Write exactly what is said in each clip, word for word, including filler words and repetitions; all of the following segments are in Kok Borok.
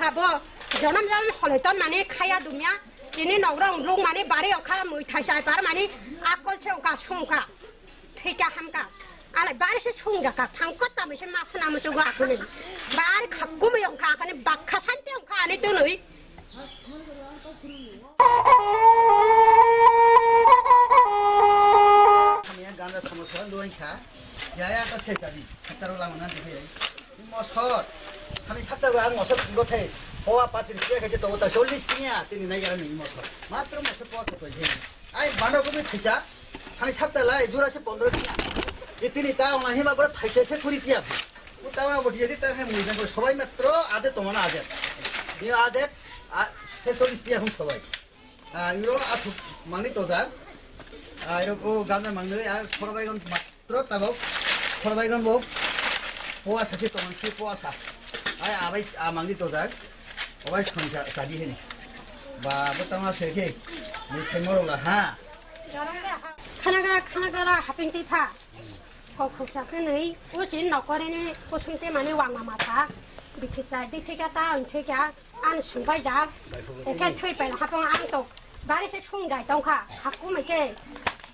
Abo jonom jonom holoi ton mani khaya dumya. Chini nogrong lung mani bari okha mui thai sai par mani akol se okha sungkha. Thika hamka. Alai bari se sungja ka phangkot tamoi se masana musugo akuni. Bari khakku mui okha akani bakha santi okha ani tunui. Kamiya ganda samosa luai kha. Yaya atas khai tadi. Hataro lama nanti khai. Mosor. Khani sabta go ang mosor go thai. Hoa patri sia khai se to ta chollis tiya. Tini nai gara ni mosor. Matro mosor po sa to je. Ai banda go bi khisa. Khani sabta lai jura se pondro tiya. Itini ta ona hima gora thai se se kuri tiya. Utama bodi jadi ta hai mui jang sobai matro ade tomana ade. Ni ade a se chollis tiya hu sobai. Ah, iro athuk mangni tojak. Ah, iro o ganja mangni, ah, khorbai gon matro tabok. Khorbai gon bo. Poa sa se tong si poa sa. Ai abai, ah, mangni tojak. Obai khon sa, sadi hini. Ba, bo tama se khe. Mui khe moro la ha. Khana gara, khana gara haping ti pha. Kok khuksa khe nui, usin nokorini kusung te mani wangma masa. Bikhi chai, di thika ta, ang thika. Ang sungbai jak, eke thui pai hapung ang to bari se sungjai tongkha, hakum eke.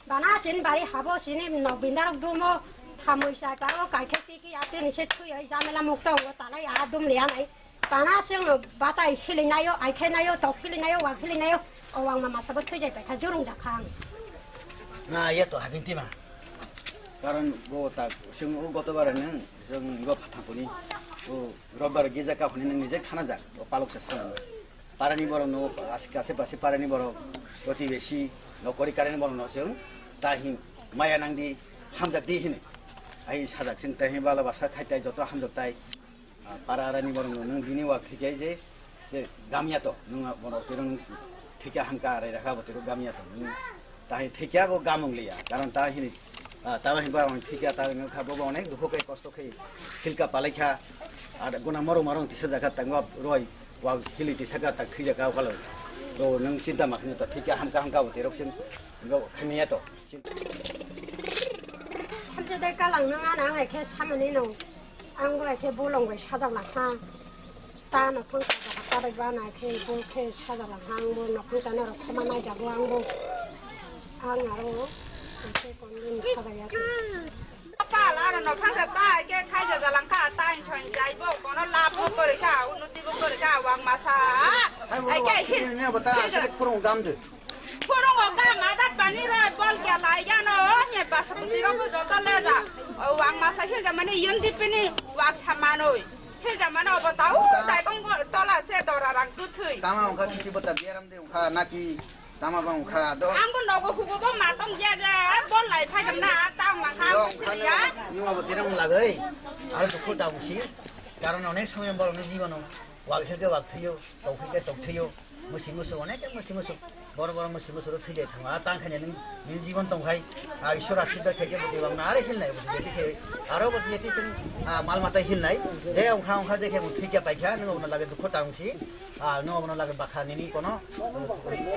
Bana sin bari habo sini nok bindarok dumo, thamui sai paro kai khe tiki atini se thui ai jamela mukta ngo talai a dum le anai. Bana sing batai hili nayo, ai khe nayo, tok hili nayo, wak hili nayo, o wangma masa bo thui jai pai kha jurung jak kha ang. Na, ya to habin tima. Karon bo tak sing u goto bare nang, sing go phathang kuni. U Robbar gija kaphani nang nije khana jak, o palok se sana. Parani borok no as-, kase pase parani borok, protibesi, nokori karani borok no chwng, tahi maya nangdi, hamjak di hini. Ai sajak chwng tahi bala basa khai tai joto hamjak tai. Ah, para arani borok no nang bini wak thikai je, je gamya to, nang borok tiro nang thika hamka arai rakha bo tiro gamya to. Nang tahi thikya bo gamung liya, karon ta hini, ah, ta hini ba thikya ta nang kha bo onek dukhu kai kosto khai. Khilka palaikha, ar guna moro moro tisa jaga tangwa roi, wa hili tisa ka tak thija ka kalo. To nang sinta makhni ta thikya hamka hamka bo terok sim go khamiya to. Hamse dai kalang nang ana ang ekhe samani no. Ang bo ekhe bolong bai sajak lang ha. Ta no phang sajak ta bai ba na ekhe bo khe sajak lang ha ang bo no phang ta no rok sama nai jago ang bo. Ang aro ekhe kon din sajak ya. Pal aro no phang ta ta ke khai ja jalang kha ta in chon jai bo kono lab bo kori kha unuti bo kori kha wang masa. Ai ke hin ne bata se kurung dam de. Kurung o ga madat pani roi bol kya lai ya no ne basa puti ro bo joto le ja. O wang masa hin ja mani yun di pini wak sa manoi. Hin ja mano bo tau tai bong tola se dora rang tu thui. Tama ongkha sisi bata biaram de ongkha naki. Tama ba ongkha do. Ang bo nogo hugo bo matong dia je bol lai phai jam na ta ongkha. Do ongkha ne nunga bo tirang lagai. Ar dukhu ta ongsi. Karon onek somoy borok ni jibono wak khe ke wak thwiyo, tok khe ke tok thwiyo. Musi musu onek ke musi musu. Boro boro musi musu ro thwijai thango. A tang khe nini, nini jibon tong khai. A Ishwar ashirbad khe ke bwtwi bang na are hil nai bwtwi jeti khe. Aro bwtwi jeti sing, a, mal mata hil nai. Je ongkha ongkha je khe mung thwi kya pai kha nung obono lage dukhu ta ongsi. A, nung obono lage bakha nini kono.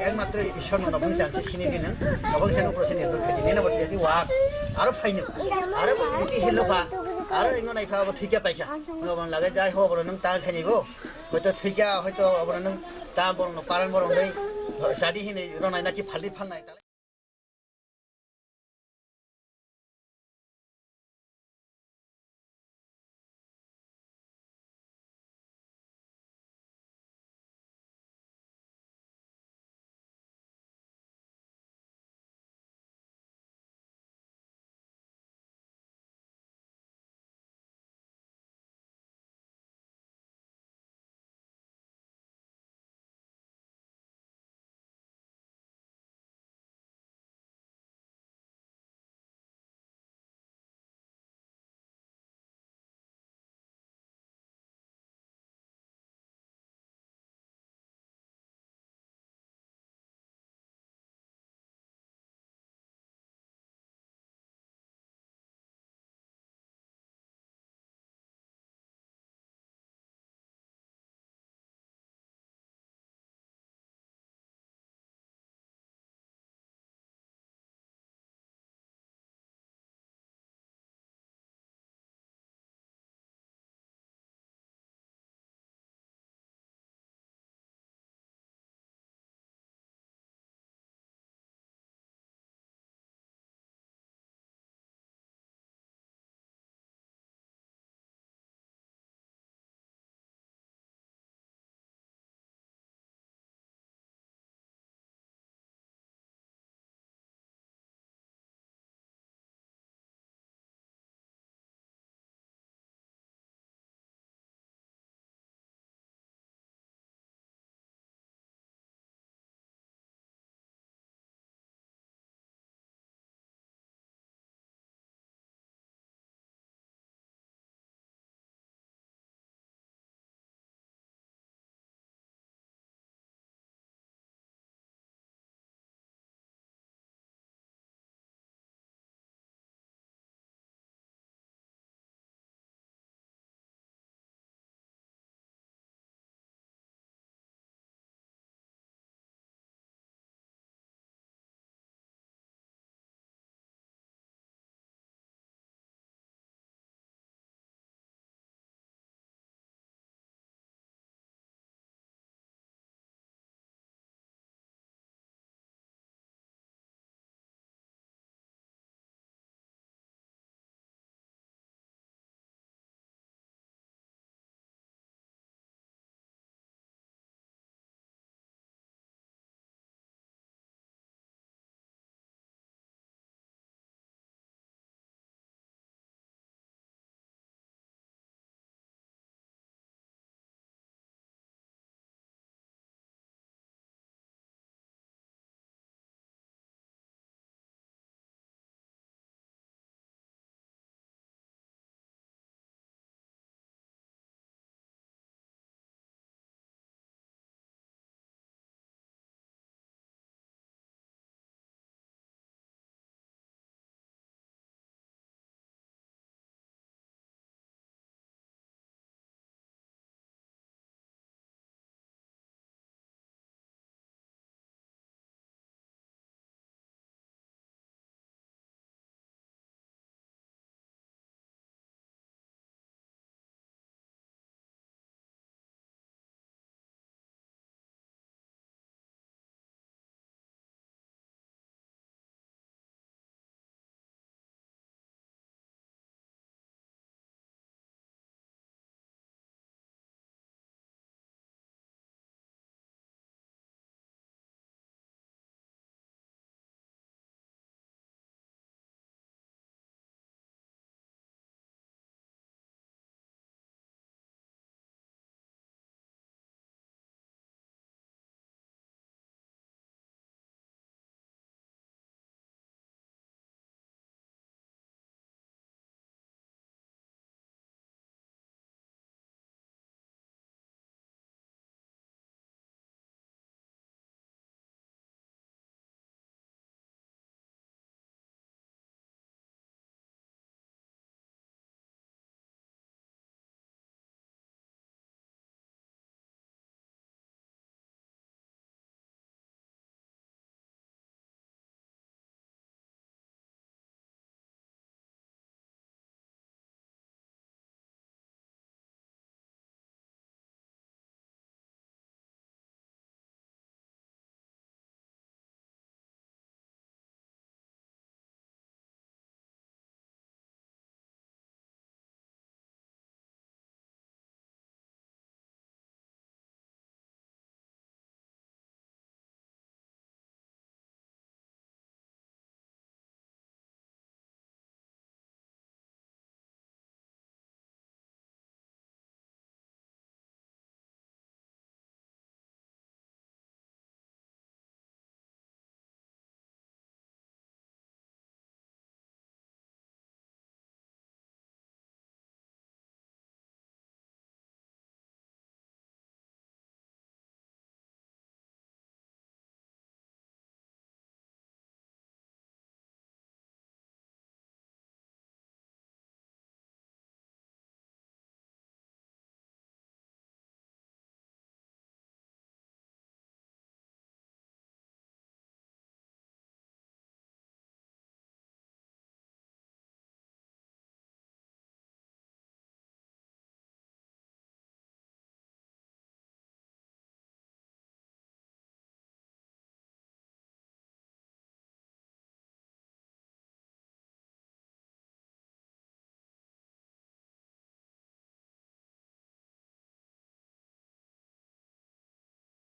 Ekmatro Ishwar no nokong se ansi sini di nung. Nokong se nukro se nirbhor khe di. Nini bwtwi jeti wak. Aro phai nung. Aro bwtwi jeti hil kha. Aro ingo nai kha abo thwi kya pai kha. Nung obono lage jai ho obono nung tang khai ni bo. Hoito thwikya, hoito oborok nwng ta borok no paran borok nwng sadi hinwi ronai naki phaldi phalnai.